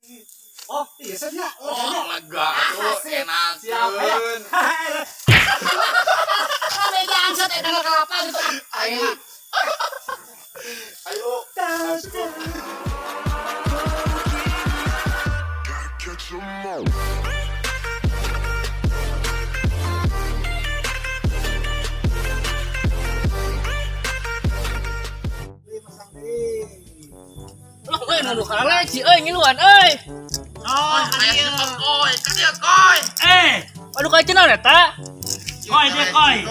Oh, iya nya. Oh, lega tuh enakeun. Beda angsa teh tanggal kelapa gitu. Ayo. Ayo. Loh, euy nu kalah sih euy ngiluan euy. Oh, aya koi, ka dieu koi. Eh, aduh ka cenah eta. Koi deh koi.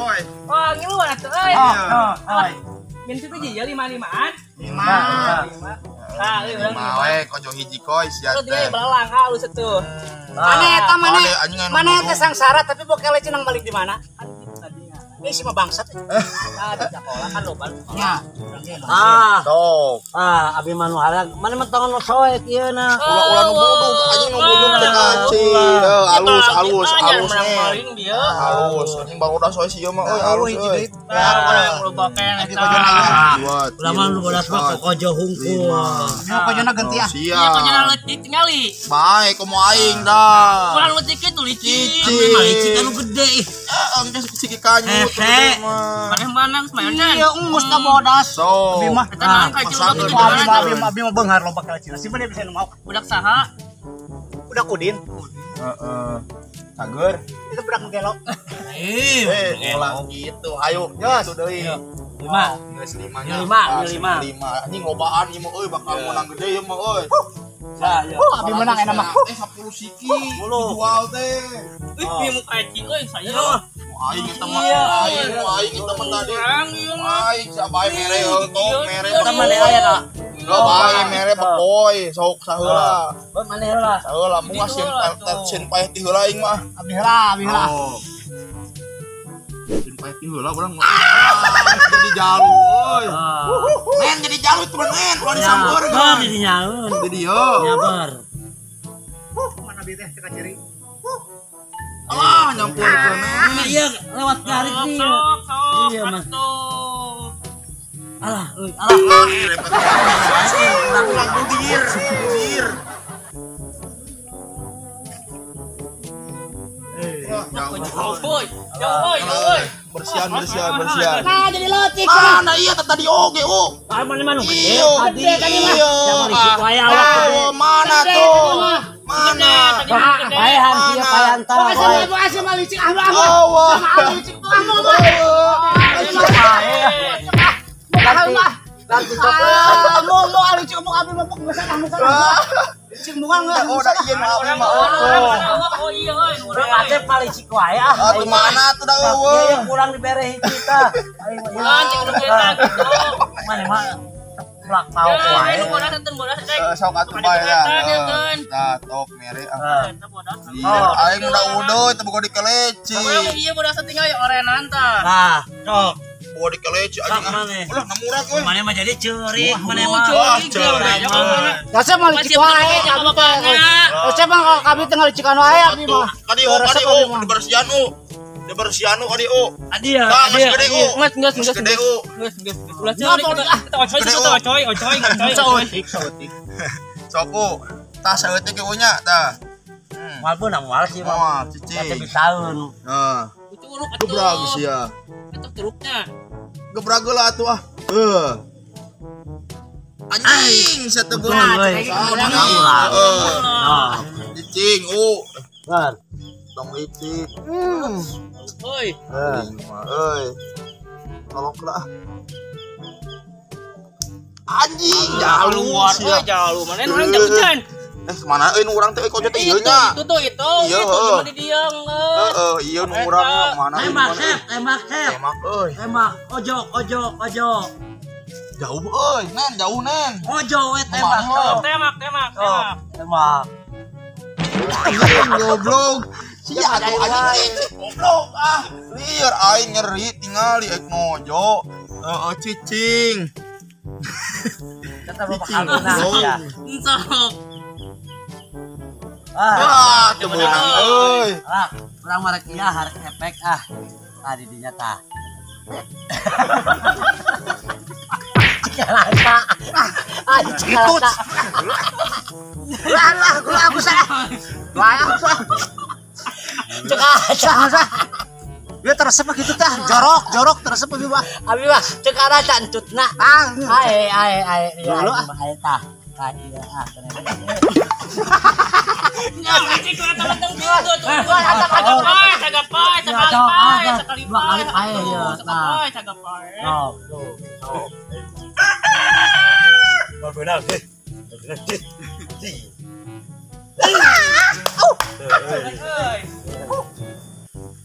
Wah, ngiluan atuh euy. Oh, koi. Min kitu ya 5-5-an. 5. Nah, euy urang 5 we kojo hiji koi sia teh. teh. Belalang halus atuh. Mana eta mana? Mana teh sangsara tapi bokele cenang balik di mana? Ini si mah bangsat. Ah, di sekolah kan loba. Nya. Ah. Sok. Ah, abi manu halang. Mana mah tongon soek ieu na. Ulah-ulah nu bodog anjing nu bodog teh kaci. Alus alus alus nih. Alus anjing barudak soe sieun mah euy alus euy. Nah, loba keneh. Ulah mah nu bodas mah kokojo hungkul. Nya kojona ganti ah. Nya kojona leutik tingali. Bae komo aing dah. Ulah leutik kitu licik. Mah licik anu gede ih. Heeh, geus siki kanyut. Maneh mana geus mayon can? Iya, enggeus tah bodas. Abi mah abi mah beunghar loba ka Cina. Si mah bisa nu mau. Budak saha? Budak Udin. Heeh. Cager. Itu budak nu gelo. Eh, ulah gitu. Ayo, gitu deui. 5. Geus 5 nya. 5, 5. Anjing lobaan ieu mah euy bakal menang gede ieu mah euy. Abi menang enak mah. 10 siki dijual teh. Ih, mu kaci euy saya. Aing eta mah aing, aing eta mah tadi. Aing sabae mere tok mere. Eta mah aya da. Lo bae mere bekoy sok saheula. Bae maneh heula. Saheula mung sieun sieun paeh ti heula aing mah. Abi heula, abi heula. Sieun paeh ti heula urang mah. Jadi jalu euy. Men jadi jalu temen men, ulah disamper kan. Jadi nyaun. Jadi yo. Nyabar. Mana bi teh teu ciri. Alah nyampur men. Iya lewat garis nih. Iya mas. Alah, euy, alah. Ulang budir, budir. Jauh, boy. Jauh, boy. Bersihan, bersihan, bersihan. Nah, jadi leutik. Mana iya tadi oge, oh. Mana mana gede. Gede tadi mah. Iya. Mana tuh? Mana? Paehan sia paehan tah. Wah, asih mah licik ah ah. Sama licik tuh ah. Nanti mau mau licik mau abi mau geus ah geus ah. Licik bukan geus. Oh, da ieu mah abi mah. Oh iya euy, urang teh palicik wae ah. Atuh mana atuh da eueuh. Iya kurang dibere hiji tah. Ulah cik nu eta gitu. Mana mah plak pau wae. Nu bodas teu bodas dek. Sok atuh bae lah. Tah tok mere ah. Iya, aing udah udah teu boga dikeleci. Iya bodas tinggal ya orenan tah. Nah, sok. Boga dikeleci anjing ah. Ulah namurag euy. Mane mah jadi ceurik, mane mah. Ceurik. Dasar mah licik wae abi teh. Dasar mah kami teh ngalicikan wae abi mah. Kadi o, kadi o, dibersihan o. Dibersihan o kadi o. Adi ya. Tah, geus gede o. Geus geus geus gede o. Geus geus. Ulah ceurik kita ocoy kita ocoy ocoy ocoy. Saeutik saeutik. Sok o. Tah saeutik ge nya tah. Moal beunang moal sih mah. Moal cicing. Teh bisaeun. Heeh. Curug atuh. Gebrag sia. Eta curugnya. Gebrag heula atuh ah. Heuh. Anjing sia teu beunang. Heeh. Cicing u. Bar. Tong licik. Oi. Euy. Tolong lah. Anjing jalu sia. Jalu mana urang jalu can. Mana euy nu urang teh kojo teh ieu nya. Itu tuh itu. Itu di dia geus. Heeh, ieu nu urang mana tembak sep, tembak sep. Tembak euy. Tembak ojo ojo ojo. Jauh euy, nen jauh nen. Ojo we tembak. Tembak tembak tembak. Tembak. Goblok. Sia atuh anjing goblok ah. Lieur aing nyeri tingali ek nojo. Heeh cicing. Kata bapak kaluna ya. Sok. Ah, teu beunang euy. Ah, urang mah rek ieu harek efek ah. Tah di dinya tah. Celaka. Ah, itu. Lah gua aku salah. Wah, aku. Cek. Dia teresep gitu tah, jorok teresep abi mah. Abi mah cek arah cantutna. Ah, ae ae ae. Dulu ah. Ae tah. Tah ieu ah. Nya cik urang tong gitu tuh. Cagapai, cagapai, sekali pae. Cagapai, cagapai. Oh, tuh. Benar deh. Benar deh.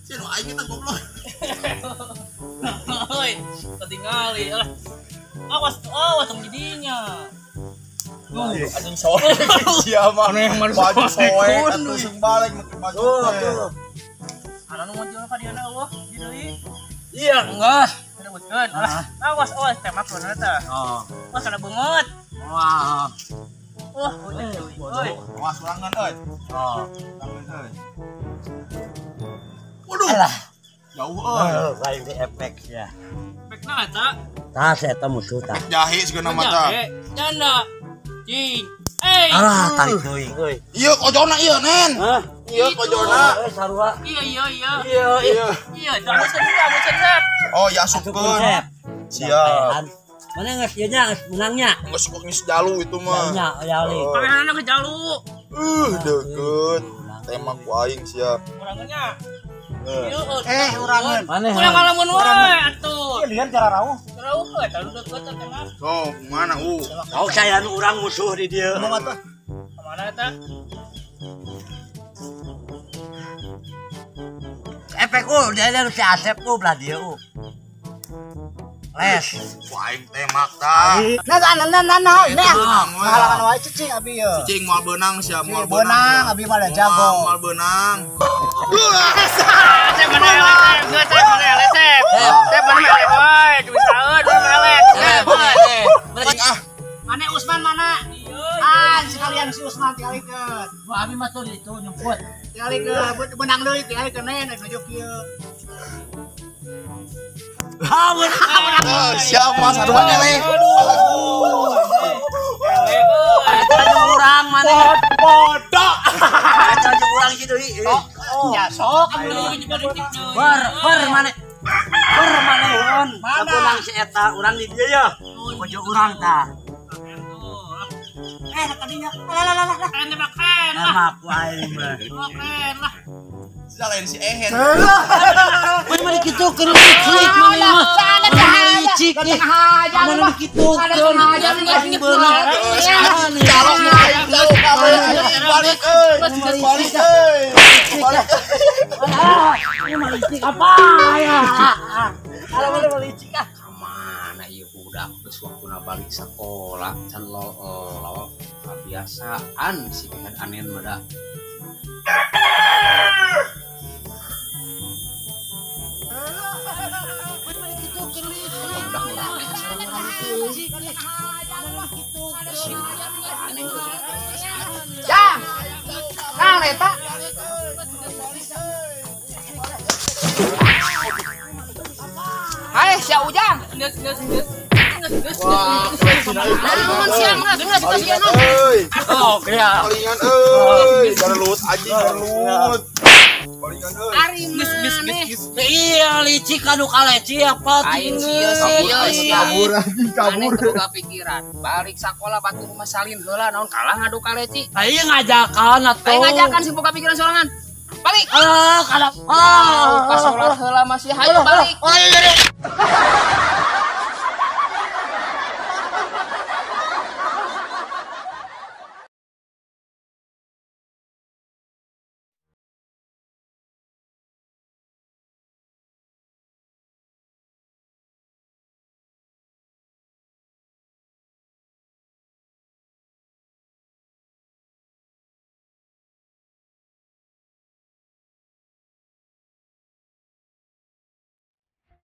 Sino aing kita goblok. Hoi, ketinggali. Awas, awas tong didinya. Anjing soek sia mah. Baju soek atuh sing balik make baju. Ana nu mobil ka dieu eueuh, di deui. Iya, enggak. Teruskeun. Awas, awas tembak bener tah. Oh. Awas ada beungeut. Wah. Wah, euy. Awas ulangan euy. Oh. Ulangan euy. Waduh. Jauh euy. Lain di efek ya. Efekna eta. Tah eta musuh tah. Jahe sigana mah tah. Janda. Cing. Eh. Alah, tarik deui euy. Ieu kojona ieu, Nen. Hah? Ieu kojona. Euy sarua. Iya, iya, iya. Iya, iya. Iya, jangan sensep. Oh, ya asupkeun. Siap. Mana geus ieu nya geus menangnya? Geus kok geus jalu itu mah. Nya, jalu. Kabehanana geus jalu. Deukeut. Tembak ku aing siap. Urangannya. Eh, urangan. Urang ngalamun wae atuh. Ieu lian cara rauh. Rauh we tah deukeut teh mah. Sok, mana u? Oh, saya nu urang musuh di dieu. Kumaha tah? Kamana eta? Efek u, dia si Asep u belah dieu u. Les. Ku aing tembak tah. Nah, nah, nah, nah, nah. Ngahalangan wae cicing abi ye. Cicing moal beunang sia, moal beunang. Abi mah jago. Moal beunang. Sep mana elek, geus sep mana elek sep. Sep mana elek wae, duit saeun mana elek. Sep. Cing ah. Mana Usman mana? Ah, sekalian si Usman tialikeun. Wah, abi mah tuh itu nyemput. Tialikeun beunang deui tialikeun nen nuju kieu. Ah, beunang. Siap Mas, aduh eleh. Aduh. Eleh euy. Urang mana? Bodoh. Eta urang kitu deui. Ya sok ber mana? Ber mana heun? Urang si eta, urang di dieu ya. Pojok urang tah. Eh, tadinya. Lah lah lah. Tembak lah. Tembak ku aing mah. Tembak lah. Lain si Ehen. Mana mana kitu keur licik mana mah. Licik nih. Mana kitu keur beunang. Calok calok kabeh balik euy. Balik euy. Balik. Ah, ini mah licik apa ya? Alah mana licik ah. Kamana ieu budak geus waktuna balik sakola can lol kebiasaan si dengan anen mah da. Jang. Nah, eta. Hai, si Ujang. Geus geus geus. Geus geus. Oh, ya. Palingan euy, jarelut anjing jarelut. Palingan euy. Ari maneh. Iya, licik anu kaleci apa Aing sieun sieun kabur anjing kabur. Maneh teu boga pikiran. Balik sakola batur rumah salin heula naon kalah ngadu kaleci. Aing ngajakan atuh. Aing ngajakan sih boga pikiran sorangan. Balik. Ah, kalah. Ah, ka salat heula masih hayu balik. Oh, iya, iya.